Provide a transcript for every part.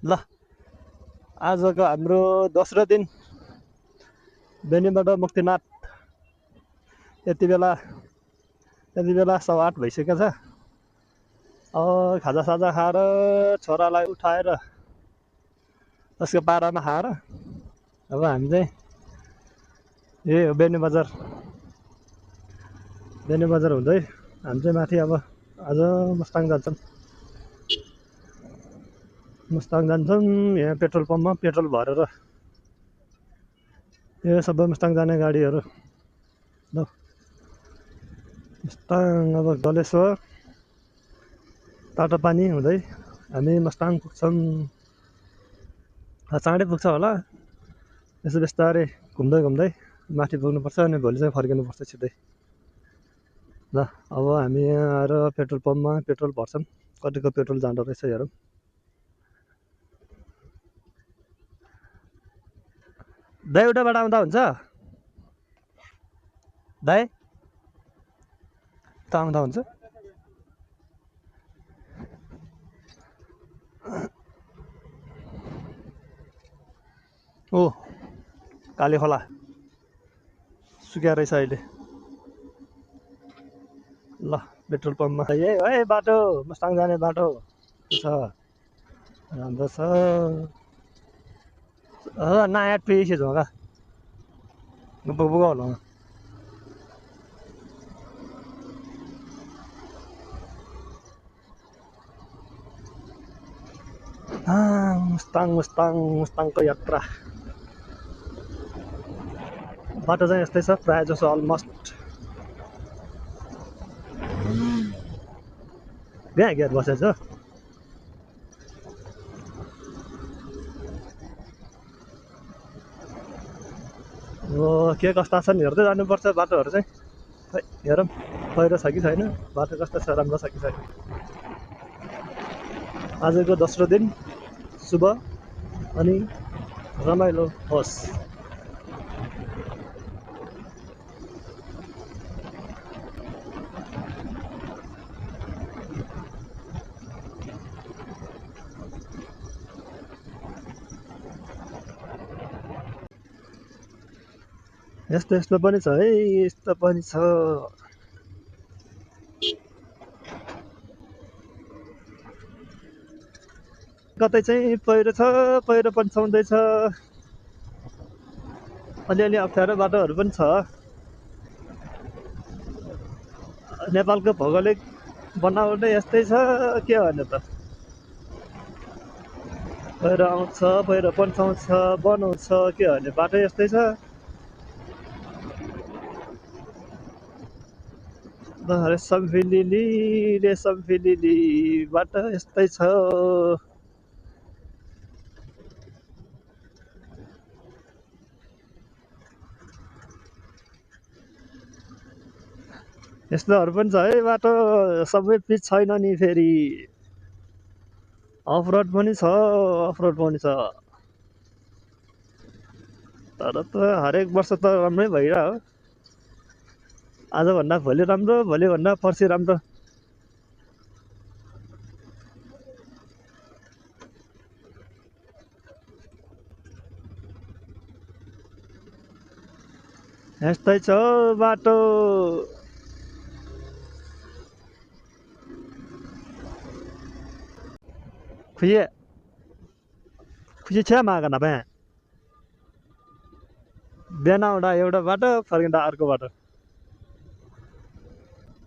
ल आजको हाम्रो दोस्रो दिन बेनीबाट मुक्तिनाथ। यति बेला 8:15 भइसकेको छ। खाजासाजा खाएर छोरालाई उठाएर त्यसको पारामा खाएर अब हामी चाहिँ यही हो बेनी बजार हुँदै हामी चाहिँ माथि अब आज मुस्ताङ जान्छौँ। यहाँ पेट्रोल पम्पमा पेट्रोल भरेर यो सबै मुस्ताङ जाने गाडीहरू ल मुस्ताङ अब गलेश्वर ताटोपानी हुँदै हामी मुस्ताङ पुग्छौँ। चाँडै पुग्छ होला, यसो बिस्तारै घुम्दै माथि पुग्नुपर्छ अनि भोलि चाहिँ फर्किनुपर्छ छिट्टै। ल अब हामी यहाँ आएर पेट्रोल पम्पमा पेट्रोल भर्छौँ। कतिको पेट्रोल जाँदो रहेछ हेरौँ। दाइ उताबाट आउँदा हुन्छ? दाइ त आउँदा हुन्छ? ओ काली खोला सुक्या रहेछ अहिले। ल पेट्रोल पम्पमा यही है बाटो, मुस्ताङ जाने बाटो छ, राम्रो छ। नयाँ पेइसे झोगा बुगा होला मुस्ताङको यात्रा। बाटो चाहिँ यस्तै छ प्रायः जसो अलमोस्ट। यहाँ गेट बसेछ। के कस्ता छन् हेर्दै जानुपर्छ बाटोहरू चाहिँ। खै हेरौँ पहिरो छ कि छैन, बाटो कस्तो छ, राम्रो छ कि छैन। आजको दोस्रो दिन शुभ अनि रमाइलो होस्। यस्तो पनि छ है, यस्तो पनि छ। कतै चाहिँ पहिरो छ, पहिरो पन्छाउँदैछ। अलिअलि अप्ठ्यारो बाटोहरू पनि छ। नेपालको भौगोलिक बनावटै यस्तै छ, के भन्नु त। पहिरो आउँछ, पहिरो पन्छाउँछ, बनाउँछ, के भन्ने, बाटो यस्तै छ। रेशम फिलिली बाटो यस्तै छ। यस्तोहरू पनि छ है बाटो, सबै पिच छैन नि। फेरि अफरोड पनि छ, तर त हरेक वर्ष त राम्रै भइरह। आजभन्दा भोलि राम्रो, भोलिभन्दा पर्सि राम्रो। यस्तै छ बाटो। खुसी छ्या माग नपे बिहान आउँदा एउटा बाटो, फर्किँदा अर्को बाटो।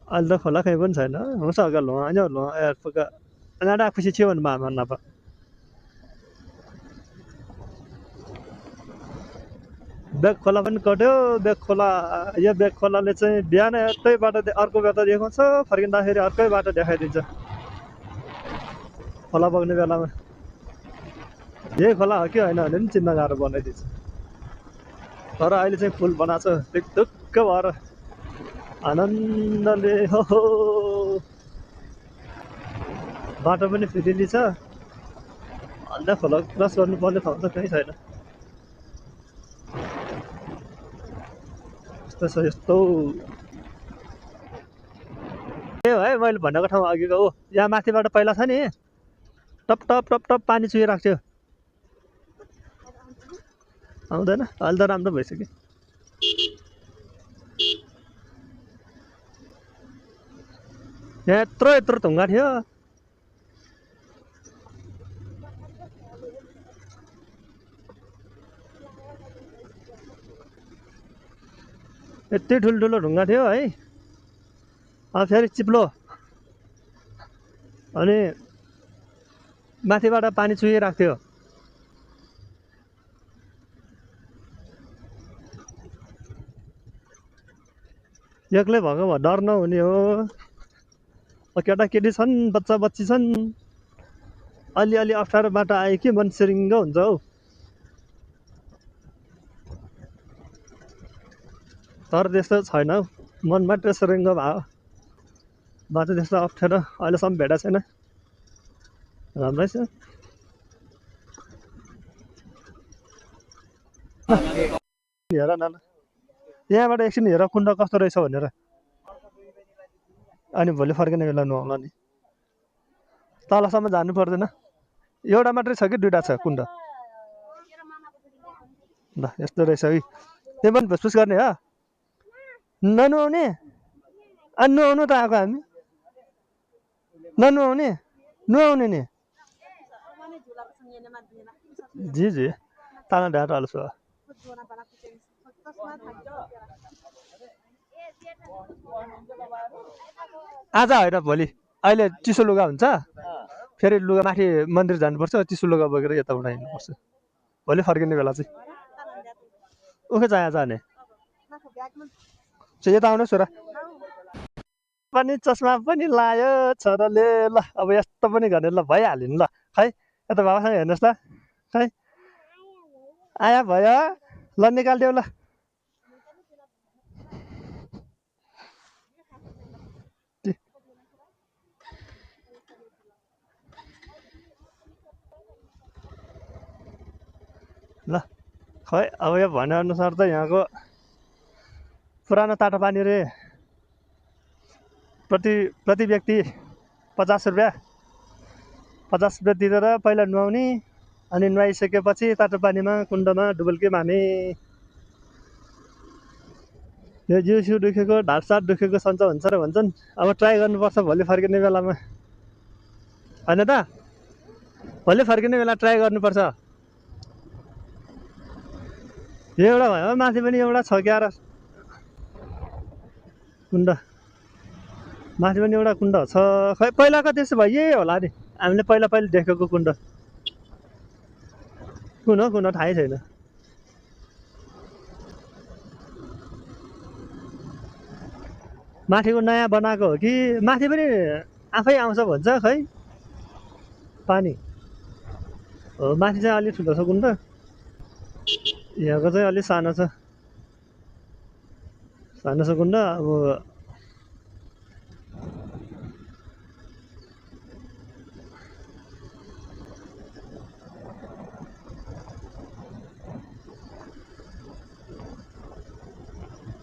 अहिले त खोला खै पनि छैन, हुन्छ अगा लो आयो लो यार पुगा अनाडा खुसी थियो भने मामा नपा। बेग खोला पनि कट्यो। यो बेग खोलाले चाहिँ बिहान यतै बाटो अर्को बाटो देखाउँछ, फर्किँदाखेरि अर्कै बाटो देखाइदिन्छ खोला बग्ने बेलामा। यही खोला हो कि होइन भने पनि चिन्न गाह्रो बनाइदिन्छ। तर अहिले चाहिँ पुल बनाएको छ, ढुक्क भएर आनन्दले हो। बाटो पनि फिरिली छ। अन्त खोला क्रस गर्नुपर्ने ठाउँ त कहीँ छैन। यस्तो ए है मैले भनेको ठाउँ अघिको यहाँ माथिबाट पहिला छ नि, टप टप टप टप पानी चुहिरहेको थियो आउँदैन अहिले त राम्रो भइसक्यो यहाँ यत्रो यत्रो ढुङ्गा थियो यति ठुल्ठुलो ढुङ्गा थियो है फेरि चिप्लो अनि माथिबाट पानी चुहिरहेको थियो एक्लै भएको भए डर नहुने हो केटाकेटी छन् बच्चा बच्ची छन् अलिअलि अप्ठ्यारो बाटो आयो कि मन सिरिङ्ग हुन्छ हौ तर त्यस्तो छैन हौ मन मात्रै सिरिङ्ग भयो बाटो त्यस्तो अप्ठ्यारो अहिलेसम्म भेटेको छैन राम्रै छ हेर न यहाँबाट एकछिन हेर कुण्ड कस्तो रहेछ भनेर अनि भोलि फर्किने बेला नुहाउला नि तलसम्म जानु पर्दैन एउटा मात्रै छ कि दुईवटा छ कुण्ड ल यस्तो रहेछ है त्यही पनि भुसफुस गर्ने हो ननुहाउने अनि नुहाउनु त आएको हामी ननुहाउने नुहाउने नि जी जी ताना ढाँट हाल्छु आज होइन भोलि अहिले चिसो लुगा हुन्छ फेरि लुगा माथि मन्दिर जानुपर्छ चिसो लुगा बोकेर यताबाट हिँड्नुपर्छ भोलि फर्किने बेला चाहिँ उखे चाया जाने यता आउनु छोरा पनि चस्मा पनि लायो छोराले ल अब यस्तो पनि गर्ने ल भइहाल्यो नि ल खै यता बाबासँग हेर्नुहोस् त खै आया भयो ल निकालिदेऊ ल ल खै अब यो भनेअनुसार त यहाँको पुरानो तातो पानी रे प्रति व्यक्ति 50 रुपियाँ तिरेर पहिला नुहाउने अनि नुहाइसकेपछि तातो पानीमा कुण्डमा डुबुल्की मार्ने यो जिउ दुखेको ढाडसाड दुखेको सन्चो हुन्छ र भन्छन् अब ट्राई गर्नुपर्छ भोलि फर्किने बेलामा होइन त भोलि फर्किने बेला ट्राई गर्नुपर्छ एउटा भयो माथि पनि एउटा छ क्यार कुण्ड माथि पनि एउटा कुण्ड छ खै पहिलाको त्यसो भए यही होला नि हामीले पहिला देखेको कुण्ड कुन हो थाहै छैन माथिको नयाँ बनाएको हो कि माथि पनि आफै आउँछ भन्छ खै पानी हो माथि चाहिँ अलिक ठुलो छ कुण्ड यहाँको चाहिँ अलिक सानो छ कुण्ड अब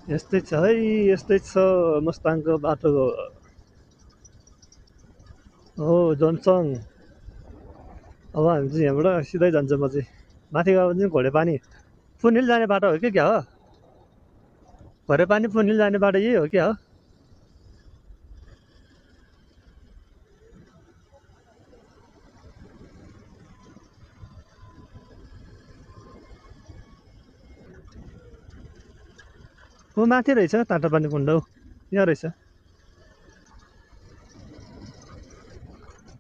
यस्तै छ है यस्तै छ मुस्ताङको बाटो हो जोन्सङ अब हामी चाहिँ यहाँबाट सिधै जान्छौँ म चाहिँ माथि गयो भने चाहिँ घोडे पानी पुनिल जाने बाटो हो कि क्या हो घोडे पानी पुनिल जाने बाटो यही हो क्या हो ऊ माथि रहेछ तातो पानी कुण्ड हौ यहाँ रहेछ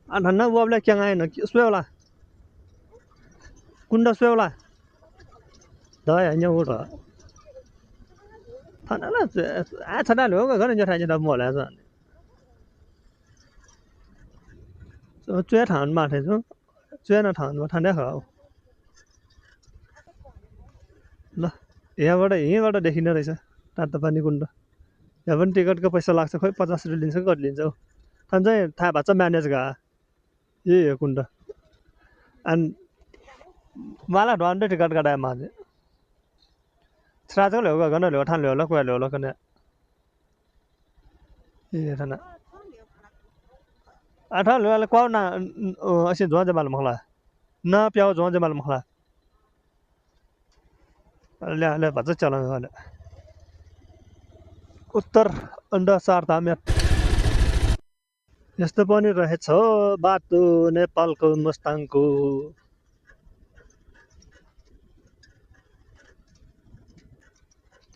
ठन्डा उब्ला क्याङ आएन स्वेउला कुण्ड स्वेउला द यहाँ उठ ठन्डा ल छाडा लो घर जो ठाइ चाहिँ मोला छ चुया ठाउँ माथि छु चुया न ठाउँमा ठन्डा खाऊ ल यहीँबाट देखिने रहेछ तातो पानी कुण्ड यहाँ पनि टिकटको पैसा लाग्छ खोइ 50 रुपियाँ लिन्छ कति लिन्छ हौ थाहा चाहिँ थाहा भएको छ म्यानेज गा यही हो कुण्ड अनि मलाई ढन्डै टिकट काटायो माझे छ्राजो ल्याउ गन ल्याउ ठान ल्याउ ल कोही ल्याउ ल कने ए थाना Ata le kwa na asin zwa jamal mkhla na pyao zwa jamal mkhla le भन्छ चलाउनु भने उत्तर अन्डा चार धाम यस्तो पनि रहेछ बाटो नेपालको मुस्ताङको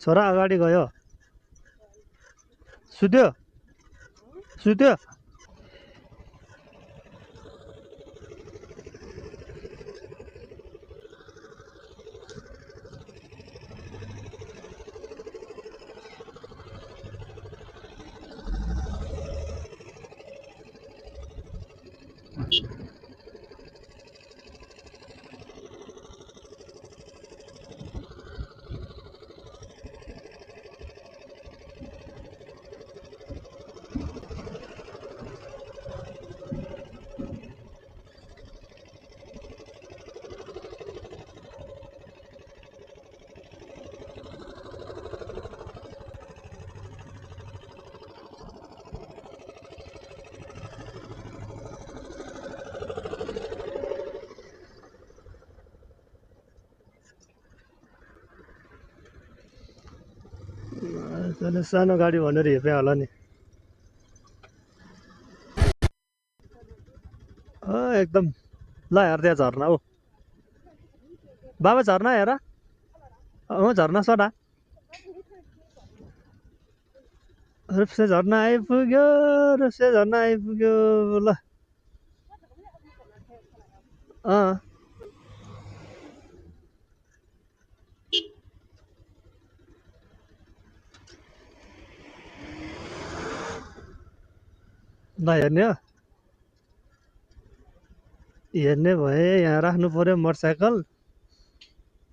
छोरा अगाडि गयो सुत्यो सुत्यो सानो गाडी भनेर हेपे होला नि एकदम ल हेर त्यहाँ झर्ना हो बाबा झर्ना हेर झर्ना सडा रुप्से झर्ना आइपुग्यो रुप्से झर्ना आइपुग्यो ल ल हेर्ने हो हेर्ने भए यहाँ राख्नु पर्यो मोटरसाइकल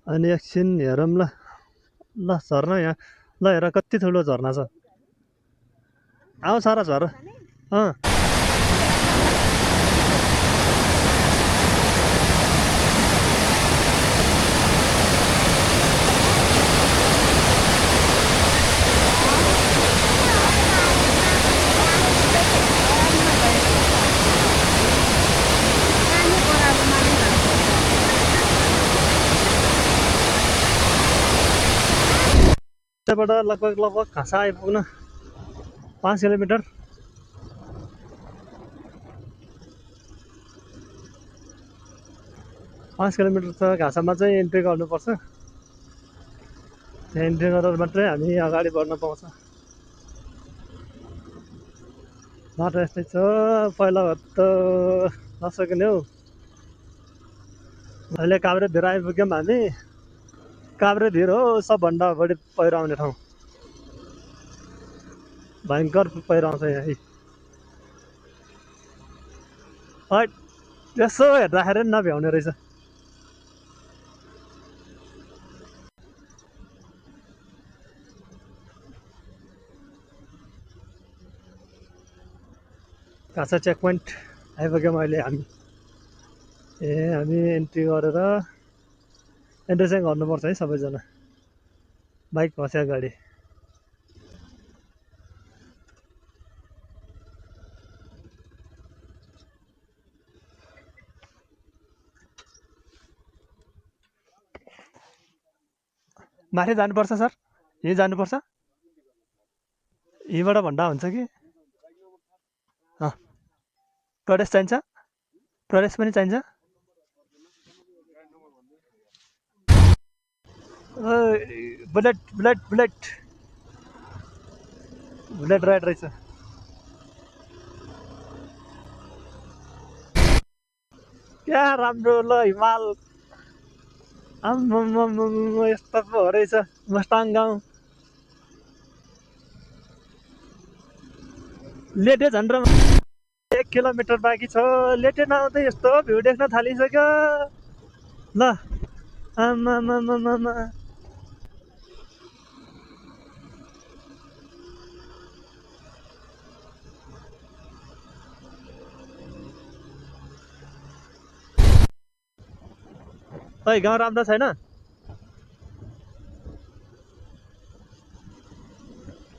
अनि एकछिन हेरौँ ल ल झर्ना यहाँ ल हेर कति ठुलो झर्ना छ आऊ सारा झर त्यहाँबाट लगभग घाँसा आइपुग्न 5 किलोमिटर 5 किलोमिटर छ घाँसामा चाहिँ एन्ट्री गर्नुपर्छ त्यहाँ एन्ट्री गरेर मात्रै हामी अगाडि बढ्न पाउँछ बाटो यस्तै छ पहिला त नसकिने हौ अहिले काभ्रेधिर आइपुग्यौँ हामी काभ्रेधिर हो सबभन्दा बढी पहिरो आउने ठाउँ भयङ्कर पहिरो आउँछ यहाँ यसो हेर्दाखेरि पनि नभ्याउने रहेछ घाँसा चेक पोइन्ट आइपुग्यौँ अहिले हामी हामी एन्ट्री गरेर एन्ट्री चाहिँ गर्नुपर्छ है सबैजना बाइक फस्या गाडी माथि जानुपर्छ सर यहीँ जानुपर्छ यहीँबाट भन्दा हुन्छ कि प्रदेश चाहिन्छ प्रदेश पनि चाहिन्छ bullet bullet bullet bullet ride रहेछ क्या राम्रो ल हिमाल आम्मामामा यस्तो पो हो रहेछ मस्ताङ गाउँ लेटे झन् 1 किलोमिटर बाँकी छ लेटे नआउँदै यस्तो भ्यू देख्न थालिसक्यो ल आम्मामामामा खै गाउँ राम्रो छैन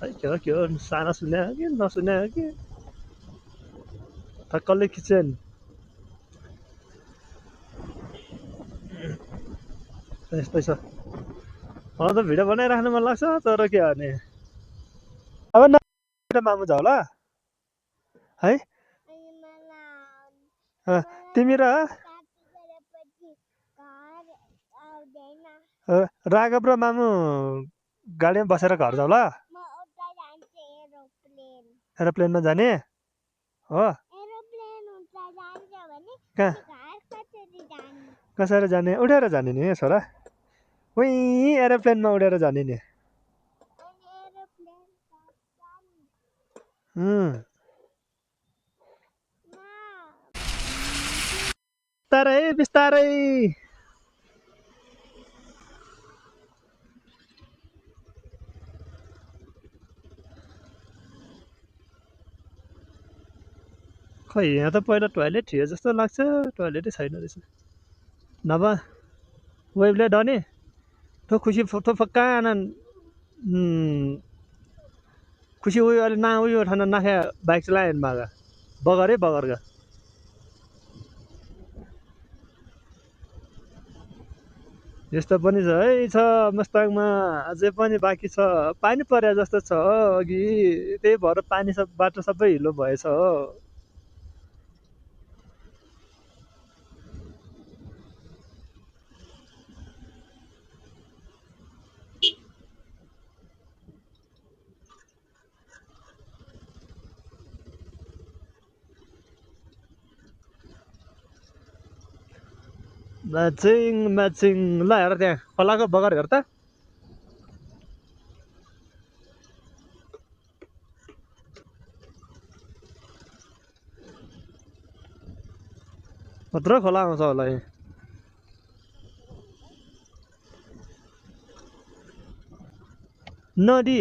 खै के हो सानो सुने हो कि नसुने हो कि थक्कलले खिच्यो नि यस्तै छ मलाई त भिडियो बनाइराख्नु मन लाग्छ तर के गर्ने अब मामु छ होला है तिमी र राघव र मामु गाडीमा बसेर घर जाउला एरोप्लेनमा जाने हो कहाँ कसरी जाने उडेर जाने नि छोरा उही एरोप्लेनमा उडेर जाने नि बिस्तारै बिस्तारै खै यहाँ त पहिला टोयलेट थियो जस्तो लाग्छ टोयलेटै छैन रहेछ नभए वेबले डने तो खुसी तो फक्काना खुसी उयो अहिले ना उयो ठाना नाखे बाइक चलाएन मागा बगरै बगरगा यस्तो पनि छ है छ मस्ताङमा अझै पनि बाँकी छ पानी परे जस्तो छ अघि त्यही भएर पानी सब बाटो सबै हिलो भएछ हो म्याचिङ म्याचिङ ल हेर त्यहाँ खोलाको बगर हेर त कत्रो खोला आउँछ होला यहाँ नदी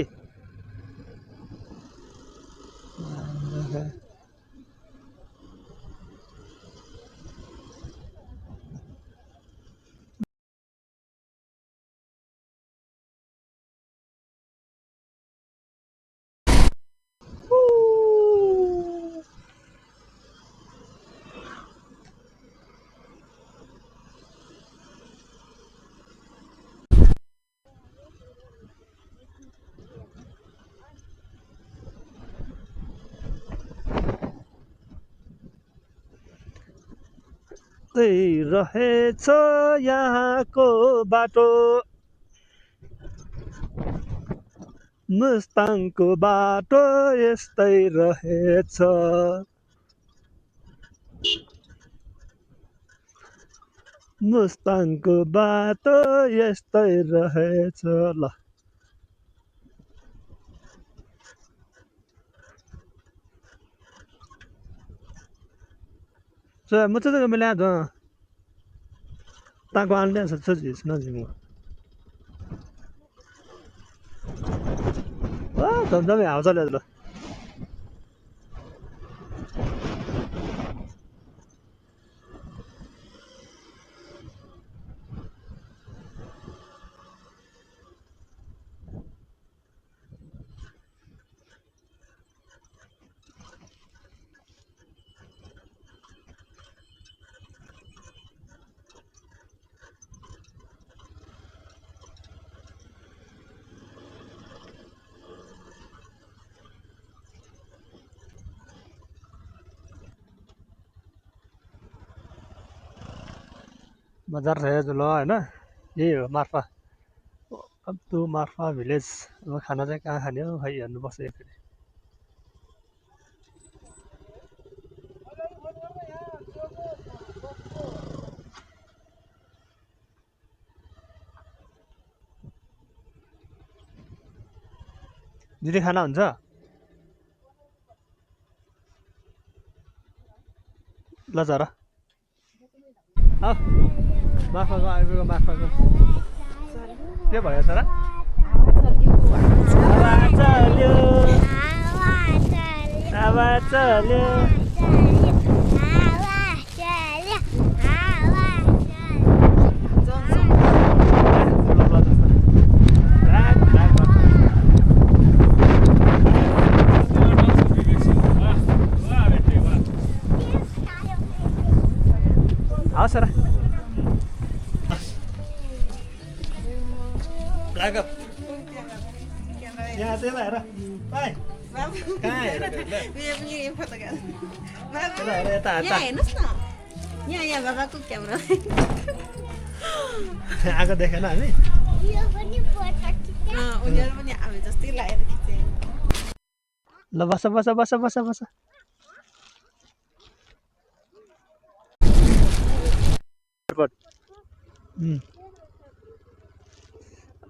रहेछ यहाँको बाटो मुस्ताङको बाटो यस्तै रहेछ मुस्ताङको बाटो यस्तै रहेछ ल 저 mucho de me la do ta quan lên sắp sửa nó gì mà tầm tầm ảo ra rồi बजार रहेछ ल हैन यही हो मार्फा अब त्यो मार्फा भिलेज अब खाना चाहिँ कहाँ खाने हो खै हेर्नुपर्छ एकचोटि दिदी खाना हुन्छ ल जरा मार्फाको आइपुग्यो मार्फाको के भयो तर हावा चल्यो हावा चल्यो हवस् र राघव यहाँ त्यता हेर भाइ कहाँ हेर यता हेर्नुहोस् न यहाँ बाबाको क्यामेरा आएको देखेन हामी उनीहरू पनि हामी जस्तै लागेर खिचे ल बस बस बस बस बस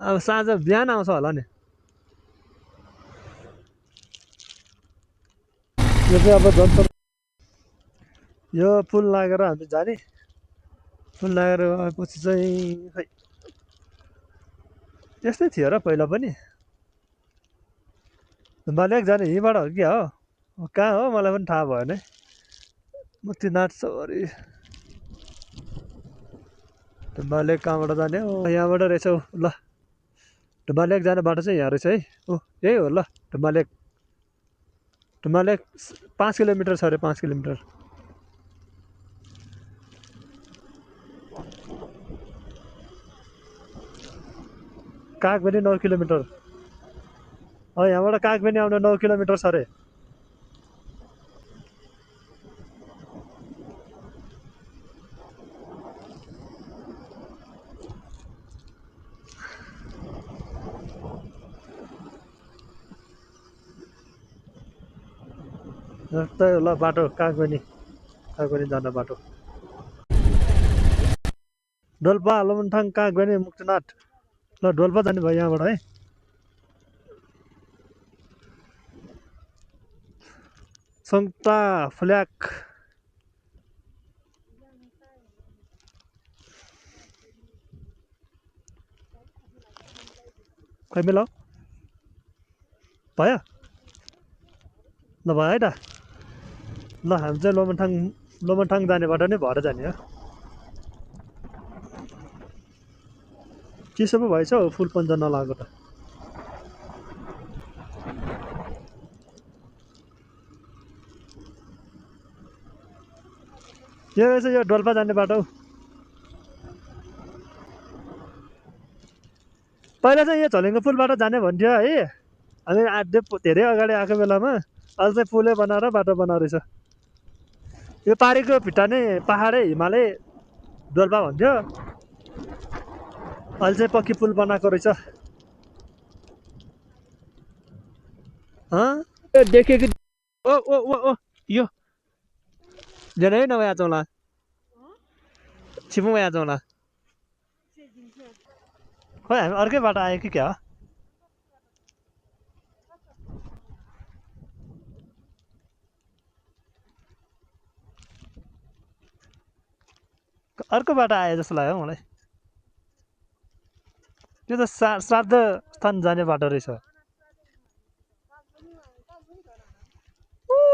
अब साँझ बिहान आउँछ होला नि यो चाहिँ अब जन्तर यो फुल लागेर हामी जाने फुल लागेर आएपछि चाहिँ खै त्यस्तै थियो र पहिला पनि मालिक जाने यहीँबाट हो कि हो कहाँ हो मलाई पनि थाहा भएन है मुक्तिनाथ सरी ढुम्बालेक कहाँबाट जाने हो यहाँबाट रहेछ हौ ल ढुम्बालेक जाने बाटो चाहिँ यहाँ रहेछ है ओ यही हो ल ढुम्बालेक 5 किलोमिटर छ अरे 5 किलोमिटर कागबेनी 9 किलोमिटर यहाँबाट कागबेनी आउन 9 किलोमिटर छ अरे त्यही हो ल बाटो कागबेनी जाने बाटो डोल्पा लमनठाङ कागबेनी मुक्तिनाथ ल डोल्पा जाने भयो यहाँबाट है सङ्ता फुल्याक खै मिलाऊ भयो ल भयो है त ल हामी चाहिँ लोमनठाङ जाने बाटो नै भएर जाने हो चिसो पो भएछ हौ फुल पन्जा नलागेको त यो रहेछ यो डोल्पा जाने बाटो पहिला चाहिँ यो झोलिङको पुलबाट जाने भन्थ्यो है हामी धेरै अगाडि आएको बेलामा अहिले चाहिँ पुलै बनाएर बाटो बनाएको रहेछ यो पारिको भित्ता नै पहाडै हिमालय डोल्पा भन्थ्यो अहिले चाहिँ पक्की पुल बनाएको रहेछ देखेँ कि ओ ओ ओ ओ यो धेरै नभए आज होला छिपुमा आज होला खोइ हामी अर्कै बाटो आयो कि क्या हो अर्को बाटो आयो जस्तो लाग्यो मलाई त्यो त श्राद्ध स्थान जाने बाटो रहेछ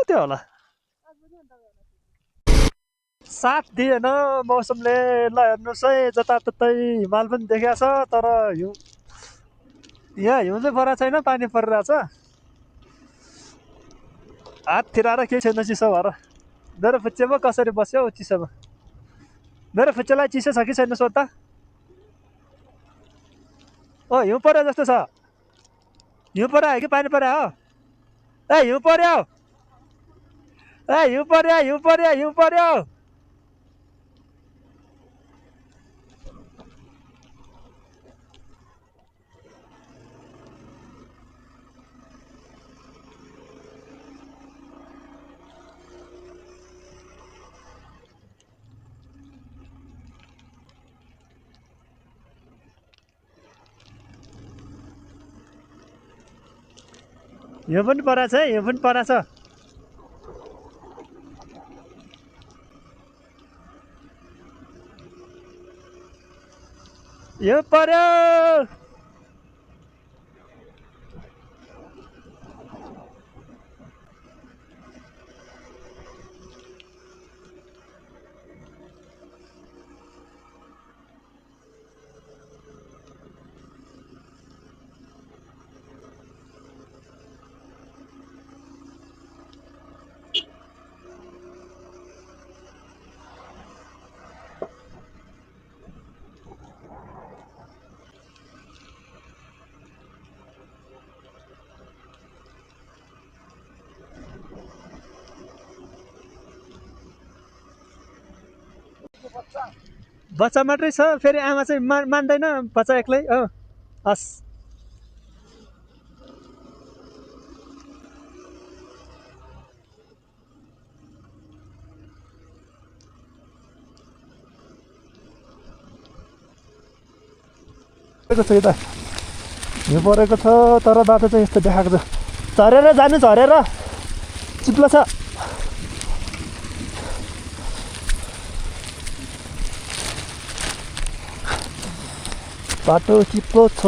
त्यो होला साथ दिएन मौसमले ल हेर्नुहोस् है जताततै हिमाल पनि देखिएको छ तर यहाँ हिउँ चाहिँ परेको छैन पानी परिरहेछ हात थिराएर केही छैन चिसो भएर मेरो फुच्चेमा कसरी बस्यो हौ चिसोमा मेरो फुच्चेलाई चिसो छ कि छैन सोध्दा हिउँ पर्यो जस्तो छ हिउँ पर्यो कि पानी पर्यो हो हिउँ पर्यो हिउँ पर्यो हिउँ पर्यो हिउँ पर्यो हिउँ पनि परेको छ है हिउँ पनि परेको छ हिउँ पर्यो बच्चा मात्रै छ फेरि आमा चाहिँ मान्दैन बच्चा एक्लै हस् छ यता हिउँ परेको छ तर बाटो चाहिँ यस्तो देखाएको छ झरेर जानु झरेर चिप्लो छ बाटो चिप्लो छ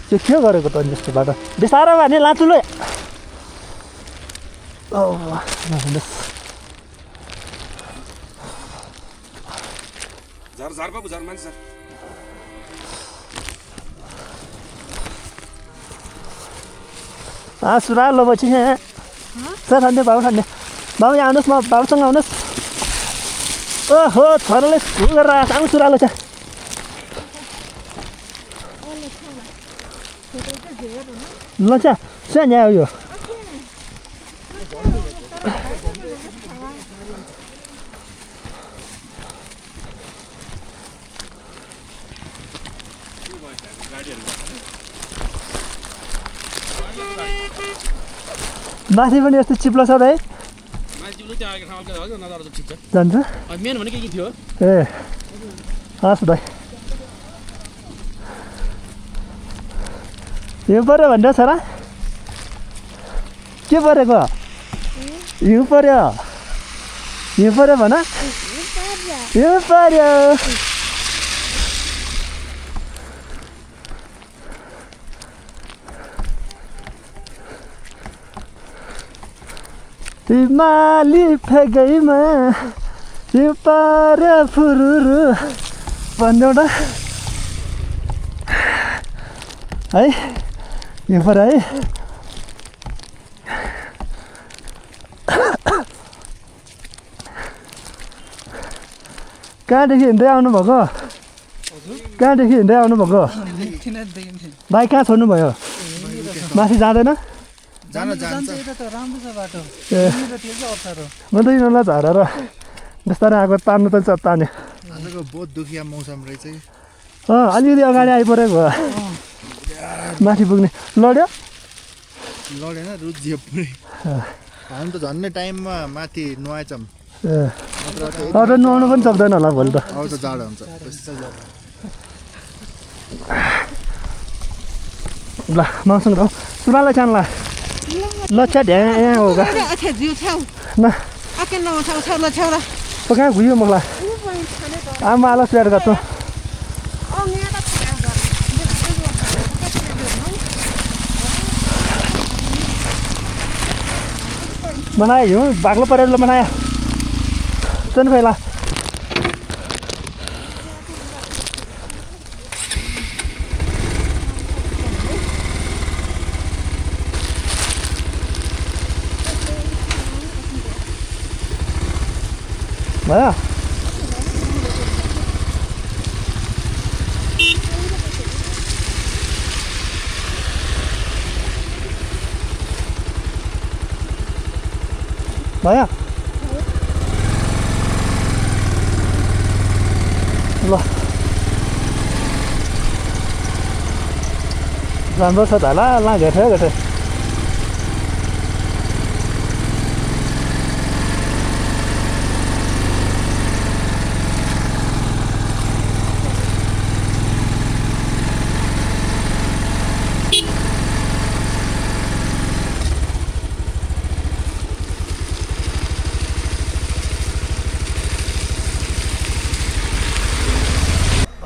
त्यो के गरेको त अनि यस्तो बाटो बिस्तारो भने लाचुलो सुरालो पछि सर खाने बाबु यहाँ आउनुहोस् म बाबुसँग आउनुहोस् ओहो छोराले स्कुल गरेर आएको सुरालो छ ल छ सानो आयो यो माथि पनि यस्तो चिप्लो छ भाइ जान्छ मेन भनेको के थियो ए हस् भाइ हिउँ पऱ्यो भन्दै छोरा के परेको हिउँ पऱ्यो भन हिउँ पऱ्यो तिमाली फेगैमा हिउँ पऱ्यो फुरुरु भन्नु एउटा है हिउँ पऱ्यो है कहाँदेखि हिँड्दै आउनुभएको भाइ कहाँ छोड्नुभयो माथि जाँदैन म त यिनीहरूलाई झरेर बिस्तारै आएको तान्नु त तान्यो आजको बहुत दुखिया मौसम रहेछ अलिकति अगाडि आइपरेको माथि पुग्ने लडेन रुजियो पुरै हामी त झन्नै टाइममा माथि नुहाएछौँ अरू नुहाउनु पनि सक्दैन होला भोलि त अब त जाडो हुन्छ ल मसँग त सुनालाई चान्ला ल छ ढ्या होगा न कहाँ घुयो मलाई आमा आलो सेयर गर्छु बनायो हिउँ बाक्लो परेर बनायो चल पहिला भयो भयो ल राम्रो छ त होला ला घेटे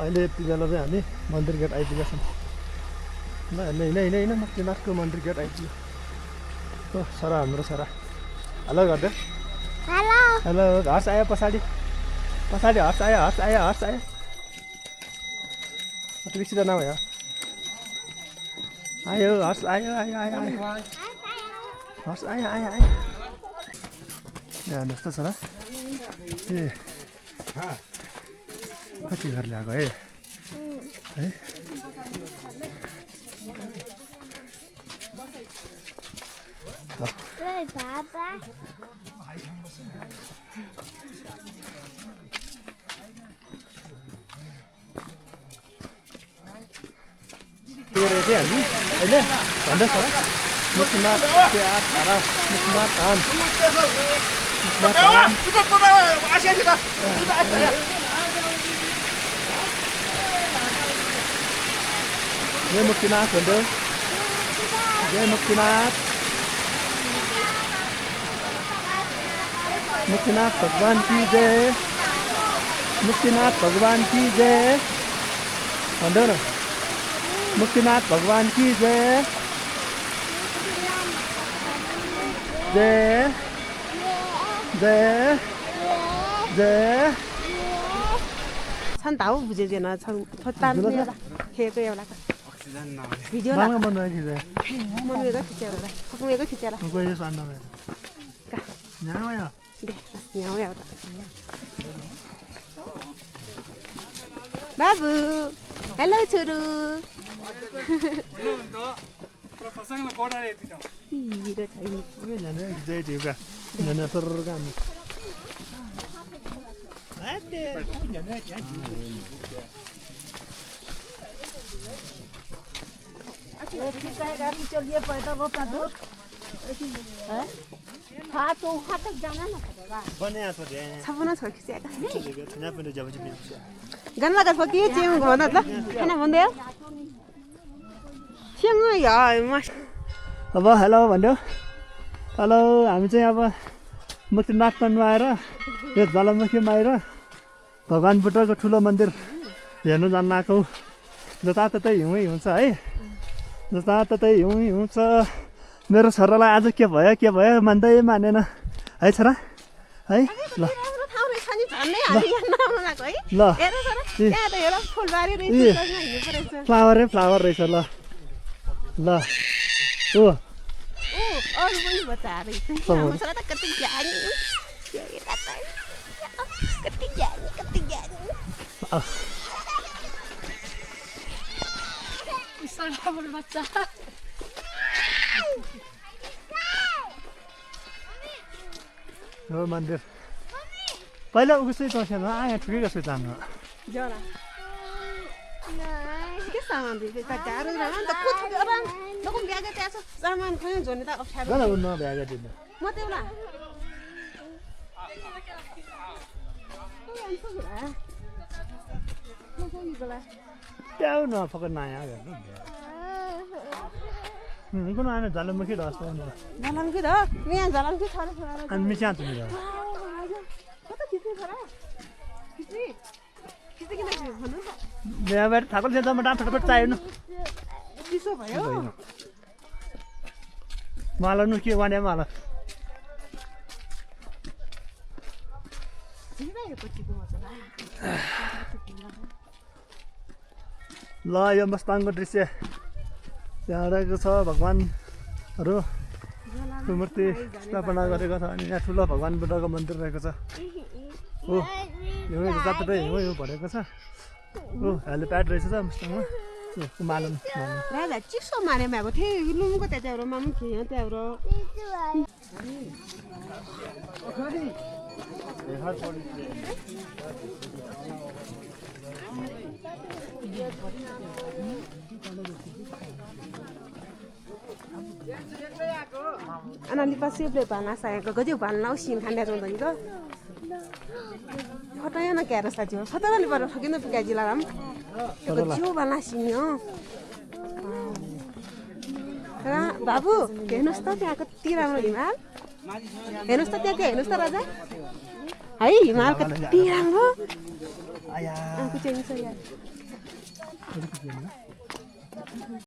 अहिले यति बेला चाहिँ हामी मन्दिर गेट आइपुगेका छौँ ल होइन म तिनीहरूको मन्दिर गेट आइपुग्यो हो छोरा हाम्रो छोरा हेलो गर्दै हेलो हर्ष आयो पछाडि हर्ष आयो रिक्सित नभयो आयो हर्ष आयो हर्ष आयो हेर्नुहोस् त छोरा ए कति घर ल्याएको है पुगिरहेको थिएँ हामी अहिले भन्दैछ मुक्तिनाथ धारा मुक्तिनाथ धाम जय मुक्तिनाथ भन्दै जय मुक्तिनाथ मुक्तिनाथ भगवान की जय मुक्तिनाथ भगवान की जय भन्दै न मुक्तिनाथ भगवान की जय जय जय जय छन् ताउ बुझेदैन छन् फत्तान खेको एउटा भिडियो ला मनुको खिचेर फकुमेको खिचेर यहाँ एउटा बाबु हेलो छोरू जय देवका सबना छ खिचेका गान लगा फकी चिङ भन्दा ल हैन भन्दै चिङ यार अब हेलो भन्यो हेलो हामी चाहिँ अब मुक्तिनाथ मन्दिरमा आएर यो ज्वालामुखीमा आएर भगवान् बुद्धको ठुलो मन्दिर हेर्नु जान आएको जताततै हिउँ हुन्छ है जताततै हिउँ छ मेरो छोरालाई आज के भयो मान्दै मानेन है छोरा है ल ल फ्लावर रहेछ ल ल ओ हो मन्दिर पहिला उगुसै तर्सेन आयो ठुकै कसो जानु के सामान दिए त गाह्रो रहेन त कुछ गरम नकुम ब्याग त्याछ सामान खोइ झोनी त अप्ठ्यारो गन न भ्याग दिनु म तेउला ट्याउ न फक नयाँ गर्नु कुन आएन ज्वालामुखी ढस्छ झलङ्की द यहाँ झलङ्की छ अनि मिस्या तिमी कता खिच्ने छोरा खिच्ने खिच्ने किन भन्नु बिहाबाट थाकल छ म डाँट फटफट चाहिएन चिसो भयो मलाई नु के वाने मलाई ल यो मस्ताङको दृश्य त्यहाँ रहेको छ भगवान्हरू मूर्ति स्थापना गरेको छ अनि यहाँ ठुलो भगवान् बुद्धको मन्दिर रहेको छ हो हिउँ जताततै हिउँ भनेको छ हो हेलिप्याड रहेछ त मस्ताङमा मालुम राजा चिसो मारे अब थिए लुमको त्यहाँबाट मामु थियो त्यहाँबाट अनाली पसिबले भाना सायको गजो भालना उसिन खान्दा जाउँदैन त फटाया न क्यारो साथी हो फटाले पर फकिन पुगा जिला राम गजो भालना सिन्यो र बाबु हेर्नुस् त त्यहाँ कति राम्रो हिमाल हेर्नुस् त त्यहाँ हेर्नुस् त राजा है हिमाल कति राम्रो आया कुछ